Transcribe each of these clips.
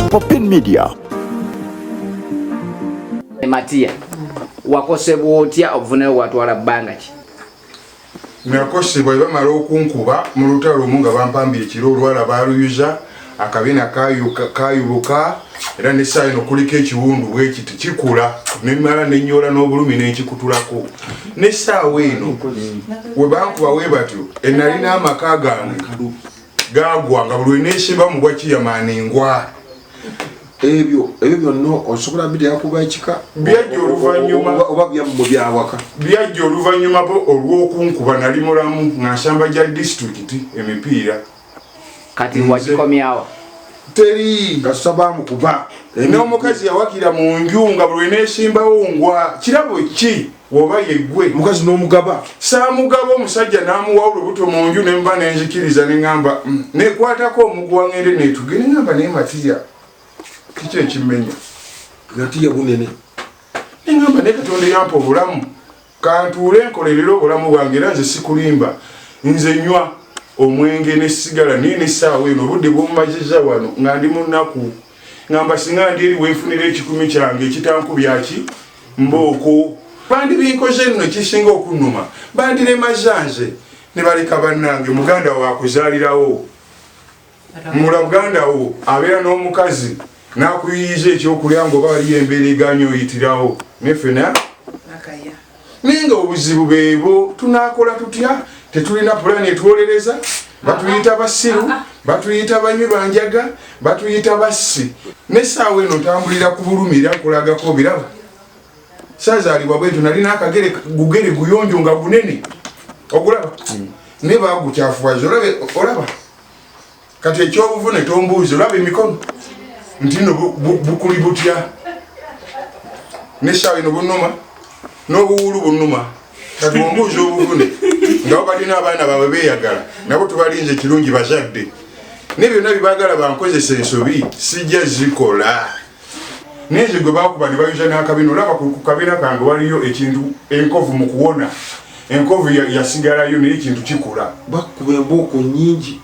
Popin Media. Matia, wakosebwa otya obuvunayo watwala bbanga ki? Nakosebwa bamala okunkuba mu lutalo lumu nga bampambye ekiro, olwala baaluyuza akabina kayubuka era n'essaawa eno kuliko ekiwundu bwekiti kikula nemala nenyola n'obulumi n'enkikutulako. N'essaawa eno we bankuba we batyo, enalina amaka gange gagwa nga buli weneesimba mu bwa kiyamaani ngwa. Ebyo ebyo byonna osobola biteeka kuba ekika Byajja oluvannyuma. Oba byammwe byawaka? Byajja oluvannyuma bo olw'okunkuba. Nali mulamu nga nsamba gya disitulikiti emipiira. Kati wagikomyawa? Teri. Kasita bamukuba. N'omukazi yawakira mu nju nga buli weneesimbawo ngwa. Kirabo ki woba yeggwe? Omukazi n'omugaba? Saamugaba, omusajja n'amuwa olubuto mu nju, ne nva nenzikiriza neŋŋamba, nekwatako omuguwa ngende neetuge, neŋŋamba, naye Matiya, kiki ekimmenya? Natiya bunene. Neŋŋamba, naye Katonda yampa obulamu, kantuule nkolerere obulamu bwange. Era nze sikulimba, nze nywa omwenge nesigala, naye nessaawa eno obudde bwomumaziza wano nga ndi mu nnaku, ŋŋamba singa ndi eri wenfunira 1,000 kyange ekitankubyaki mbooko. Bandi binkoze nno, ekisinga okunnuma bandiremaza nze ne baleka bannange. Muganda wakuzaalirawo mula muganda wo abeera n'omukazi n'akuyiyiza ekyokulya ngaoba waliyo embeera eganya oyitirawo nefena, naye nga obuzibu beebo. Tunakola tutya? Tetulina pulani etwolereza. Batuyita basiru, batuyita banywi banjaga, batuyita bassi. Nesaawa eno ntambulira ku bulumi era nkulagako biraba. Saazaalibwa bwentyo, nalina akagere gugere guyonjo nga gunene, ogulaba, naye bagukyafuwaza. Olaba kati ekyobuvune tombuuzi. Olaba emikono nti no bukuli butya, nesaawa eno bunuma n'obuwulu bunuma. Kati ombuuzi obuvune nga bo balina abaana baabwe beeyagala, nabo tubalinze kirungi bazadde ne byonna byebagala bankozesa ensobi sijja zikola. Naye nze gwe bakuba ne bayuza n'akabina, olaba ku kabina kange waliyo ekintu, enkovu mu kuwona enkovu yasigalayo, naye ekintu kikula. Bakuba embooko nyingi.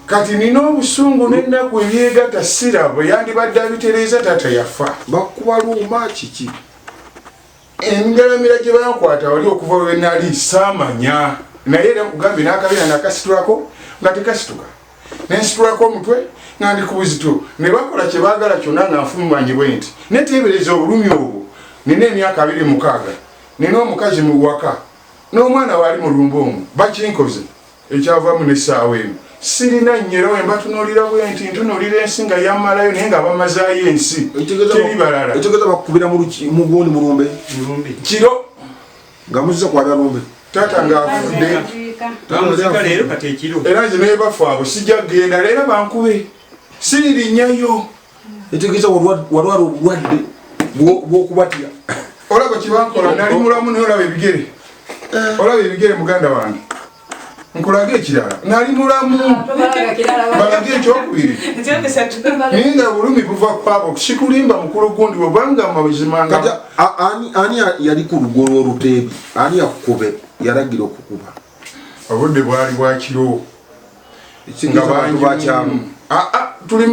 Kati nina obusungu n'ennaku ebyegatta, sirabo yandibadde abitereeza. Taata yafa. Bakuba luuma kiki? Engalamira gye bankwata wali okuva lwe nali saamanya, naye era nkugambye n'akabina nakasitulako nga tekasituka, nensitulako omutwe nga ndi ku buzito, ne bakola kye baagala kyonna nga nfumumanye bwe nti. Neteebereza obulumi obwo. Nina emyaka 26, nina omukazi mu waka n'omwana waali mu lumba omwo, bakinkoze ekyavaamu. N'essaawa eno sirina nnyo, era we mbatunuulira bwe nti ntunuulira ensi nga yammalayo, naye nga bamazaayo ensi, teri balala. Ekitegeeza bakukubira mu gundi mulumbe? Kiro. Nga muzza kwabya lumbe? Taata ng'afudde. Bamuzika leero, kati ekiro. Era nze nebafu abo sijja kugenda leero bankube, siririnyayo. Ekitegeeza walwala obulwadde bw'okubatya. Olaba kyebankola, nali mulamu, naye olaba ebigere, olaba ebigere. Muganda wange, nkulage ekirala, nali mulamu, balage ekyokubiri, naye nga bulumi buva kwabo. Sikulimba mukulu gundi bwebanga mazima nga Kati ani yali ku lugo lw'oluteebi? Ani yakukube, yalagira okukuba? Obudde bwali bwakiro. Ekitegeeza abantu bakyalo? Ah, ah, tuli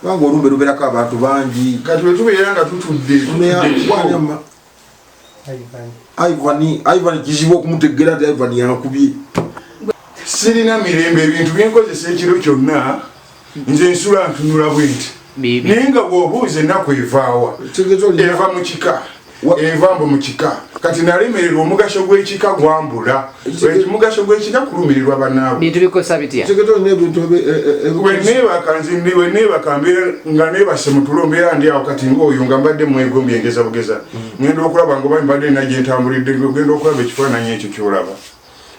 Kubanga olumbe lubeerako abantu bangi. Kati bwe tubeera nga tutudde tutudde kiro. Wanyama Ivan, Ivan kizibu okumutegeera nti Ivan yankubye. Sirina mirembe, ebintu byenkozesa ekiro kyonna nze nsula ntunula bwe nti. Bibi. Naye nga bw'obuuza ennaku evaawa? Ekitegeeza olina Eva mu kika, eva mbu mu kika. Kati nalemererwa, omugaso gw'ekika gwambula. Omugaso gw'ekika kulumirirwa bannaabwe. Bintu bikosa bitya? Ekitegeeza olina ebintu Weneebaka nze weneebaka mbeera nga neebase mu tulo, mbeera ndi awo kati ngaoyo nga mbadde mwegombye engeza bugeza, ngenda okulaba nga oba mbadde nina gye ntambulidde, ogenda okulaba ekifaananyi ekyo kyolaba.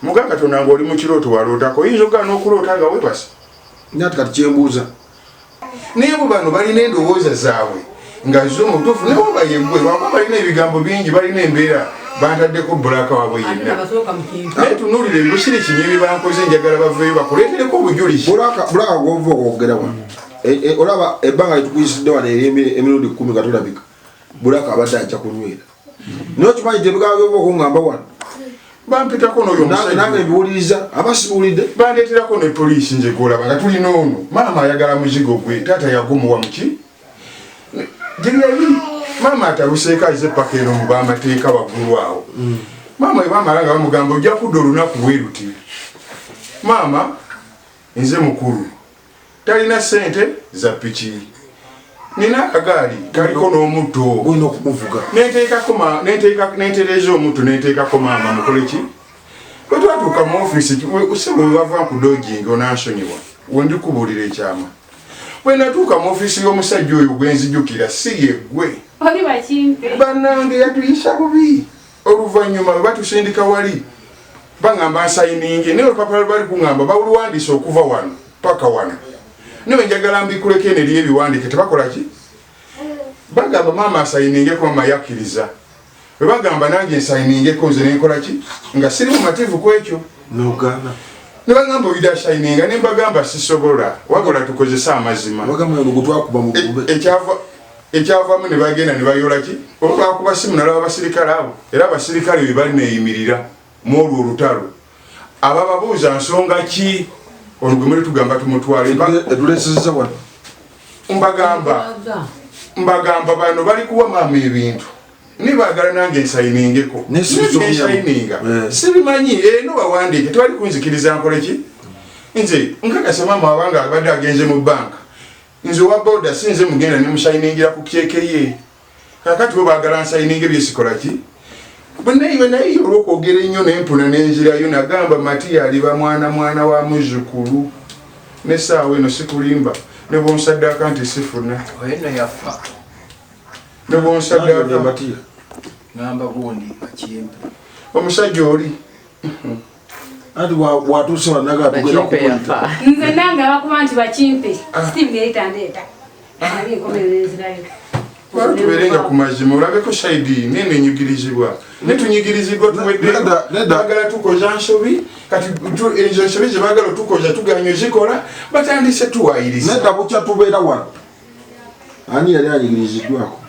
Muga Katonda ng'oli mu kirooto walootako, oyinza okugaana okuloota nga weebase. Nati kati kyembuuza, Naye bo bano balina endowooza zaabwe nga zo mutuufu, naye oba yeggwe, lwakuba balina ebigambo bingi, balina embeera bantaddeko bulaka waabwe yenna. Naye tunuulira ebibusiri kinye byebankoze, njagala baveeyo bakuleetereko obujulizi. Bulaka gwova okwogera wano, olaba ebbanga lyetukuyisidde wano eri emirundi 10 nga tolabika, Bulaka abadde ajja kunywera, naye okimanyi nti ebigambo byova okuŋŋamba wano Bampitako n'oyo omusajja. Nange mbiwuliriza, aba sibiwulidde. Bandeeterako ne poliisi nze gw'olaba nga tulina ono. Maama ayagala muzigo gwe, taata yagumuwa muki? Gye yali maama atabuseeko azze paka eno mu b'amateeka waggulu awo. Maama bwe bamala nga bamugamba ojja kudda olunaku bwe luti. Maama nze mukulu talina ssente za piki, nina akagaali kaliko n'omutto olina okumuvuga, nentereeza omutto nenteekako maama mukole ki. Bwe twatuuka mu ofiisi sebo we bava nkudojinga onansonyiwa wendikubuulira ekyama. Bwe natuuka mu ofiisi y'omusajja oyo gwe nzijukira si yeggwe bannange yatuyisa bubi. Oluvannyuma bwe batusindika wali baŋŋamba nsayininge, naye olupapula lwe bali kuŋŋamba baluwandiise okuva wano paka wano, naye njagala mbikuleko eno eriyo ebiwandiike tebakola ki. Bagamba maama asayiningeko, maama yakkiriza. Bwe bagamba nange nsayiningeko nze nenkola ki nga siri mumativu ku ekyo nogaana. Ne bagamba oyida asayininga, ne mbagamba sisobola, wabula tukozese amazima. Ekyavaamu ne bagenda ne bayola ki olwakuba simu nalaba abasirikale abo, era abasirikale be bali neeyimirira mu olwo olutalo abababuuza nsonga ki ono gwe muli tugamba tumutwale. Mbagamba bano bali kuwa maama ebintu nibaagala nange nsayiningeko nsayininga sibimanyi eno bawandiike tebali kunzikiriza nkole ki. Nze nkakasa maama wabanga abadde agenze mu banka, nze owa boda si nze mugenda ne musayiningira ku kyeke ye. Kakati bo baagala nsayininge byesikola ki. Bwe naye olw'okwogera ennyo nempuna n'enzirayo nagamba Matiya aliba mwana mwana wa muzzukulu n'essaawa eno sikulimba ne bwonsaddaaka nti sifuna. Ne bwonsaddaaka Matiya ngamba gundi Bakimpe omusajja oli anti watuuse wanaga tugenda kumuyita. Nze nange abakuba nti Bakimpe Steve yali tandeeta ali enkomerero enzirayo. Tubeerenga ku mazima olabeko saidi nene enyigirizibwa netunyigirizibwa tuwedde bagala tukoza nsobi kati ezo ensobi ze baagala otukoza tuganya ozikola batandise tuwayiriza. Nedda bukya tubeera wano ani yali anyigiriziddwako?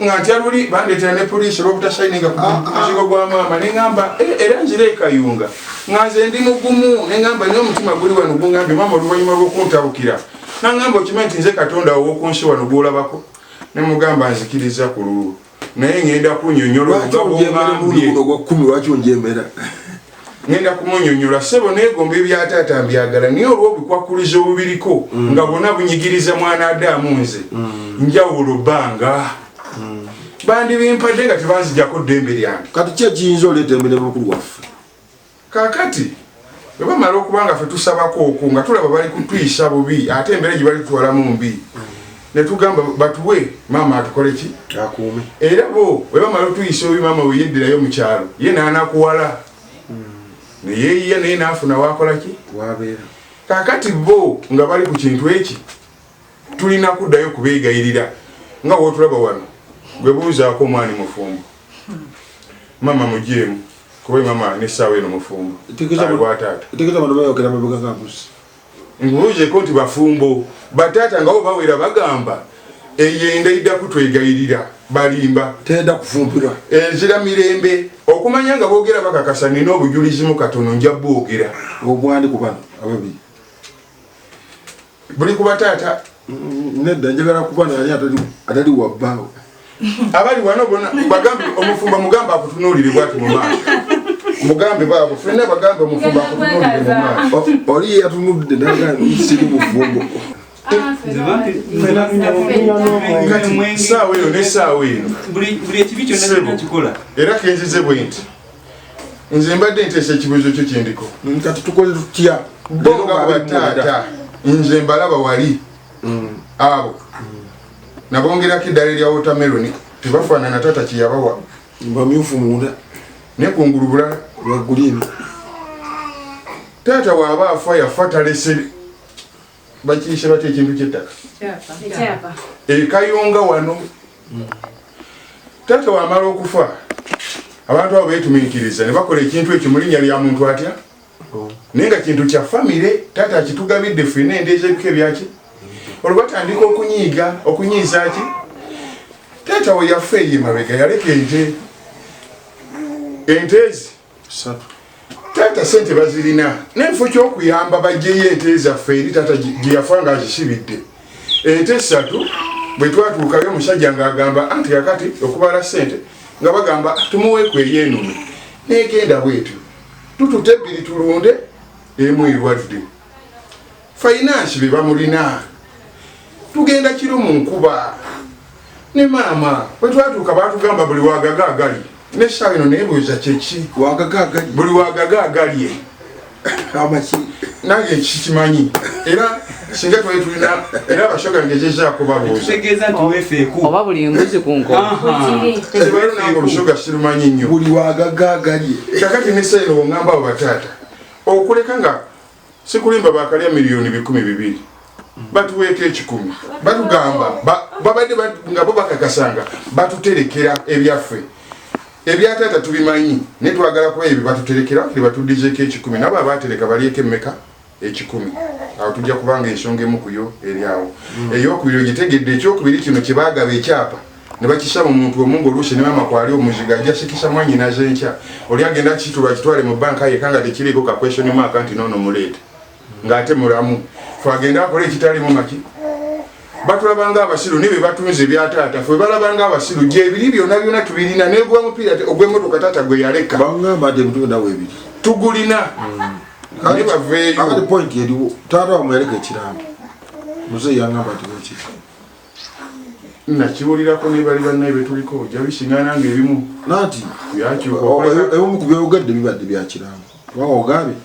Nga ntya luli bandeetera ne poliisi olw'obutasayininga ku muzigo gwa maama ne ŋŋamba era nzira e Kayunga nga nze ndi mugumu ne ŋŋamba naye omutima guli wano gungambye maama oluvannyuma lw'okuntabukira naŋŋamba okimanyi nti nze Katonda ow'oku nsi wano gw'olabako ne mugamba nzikiriza ku lulwo naye ŋŋenda kunnyonnyola lwaki onjemera. Ŋŋenda kumunyonnyola ssebo neegomba ebya taata mbyagala naye olw'obukwakulizo obubiriko nga bwonna bunyigiriza mwana Adamu nze njawulo bbanga bandibimpadde nga tebanzijjako ddembe lyange. Kati ki ekiyinza oleeta emirembe mukulu waffe? Kaakati bwe bamala okuba nga ffe tusabako okwo nga tulaba bali kutuyisa bubi ate embeera gye bali tutwalamu mbi ne tugamba batuwe maama atukole ki akuume. Era bo bwe bamala otuyisa obubi maama we yeddirayo mu kyalo ye n'anakuwala ne yeeyiya naye n'afuna waakola ki wabeera. Kaakati bo nga bali ku kintu eki tulina kuddayo kubeegayirira nga wootulaba wano gwe buuzaako omwani mufumbo maama mugyemu kuba maama n'essaawa eno mufumbo alwa taata. Tegeeza bano bayogera mabega ga mbuzi. Nkubuuzeeko nti bafumbo bataata nga bo bawera bagamba eyo enda idda kutwegayirira balimba tenda kufumbirwa enzira mirembe okumanya nga boogera bakakasa nina obujulizi mu katono nja bwogera obwani ku bano ababiri buli ku bataata. Nedda njagala kuba nani atali wa bbaawe abali wano bona bagambe omufumbo mugambe akutunuulire bwati mu maaso mugambe baabo ffenna bagambe omufumbo akutunuulire mu maaso. Oli yatunudde naga siri mufumbo. Kati essaawa eno n'essaawa eno buli ekibi kyonna kikola era kenzize bwe nti nze mbadde nteesa ekibuuzo kyo kyendiko. Kati tukole tutya? Bo nga bataata nze mbalaba wali abo nabongerako eddala erya watermelon tebafaanana taata kyeyabawa bamyufu munda naye kungulu bulala lwa green. Taata waaba afa yafa talese bakiyise batya ekintu ky'ettaka ekayunga wano. Taata wamala okufa abantu abo beetumiikiriza ne bakola ekintu ekyo mu linnya lya muntu atya naye nga kintu kya famire taata akitugabidde ffenna ente ez'ebika ebyaki olwo batandika okunyiiga okunyiiza ki taata we yafa eyo emabega yaleka ente. Ente ezi taata sente bazirina, nenfo kyokuyamba bajjeyo ente zaffe eri taata gye yafa nga azisibidde ente 3. Bwe twatuukayo, omusajja ng'agamba anti kakati okubala sente nga bagamba tumuweeku ey'enume, negenda bwetyo, tutute 2 tulunde, emu erwadde. Finance be bamulina, tugenda kiro mu nkuba ne maama. Bwe twatuuka batugamba buli wagaga agali n'essaawa eno, neebuuza kyeki. Wagaga agali? Buli wagaga agalye. Amaki? Nange kikimanyi, era singa twali tulina, era abashoga ngezezaako babuuza. Kitegeeza nti weefeeku. Oba buli mbuzi ku nkoko. Bwekiri. Sebalo nange olusoga sirumanyi nnyo. Buli wagaga agalye. Kakati n'essaawa eno wongamba abo bataata okuleka nga sikulimba, bakalya 200,000,000, batuweeko 100, batugamba babadde nga bo bakakasanga batuterekera ebyaffe. Ebyataata tubimanyi, naye twagala kuba ebyo batuterekera kiri batuddizeeko 100, nabo abatereka balyeko emmeka? 100. Awo tujja kubanga ensonga emu kuyo eri awo. Eyokubiri ogitegedde. Ekyokubiri kino kyebagaba ekyapa ne bakisa mu muntu omu, ngaoluusi ne maama kwali omuzigo ajja sikisa mwanyinaze enkya, oli agenda kitulwa kitwale mu banka yeka nga tekiriiko ka question mark nti noono muleeta ng'ate mulamu, twagenda akole ekitalimu maki. Batulabanga abasiru, naye be batunze ebyataata ffe balabanga abasiru. Gyebiri byonna byonna tubirina, negwa mupiira ogw'emmotoka taata gwe yaleka. Bangamba nti ebintu byonna weebiri. Tugulina, naye baveeyo. Akati point eriwo, taata wamwe yaleka ekirambo, muzeeyi yangamba nti bwekiri. Nakiwulirako ne bali bannaye betuliko ojja bisinga nange ebimu Nanti byakyuka. Ebimu ku byogedde bibadde bya kirambo, kubanga ogambye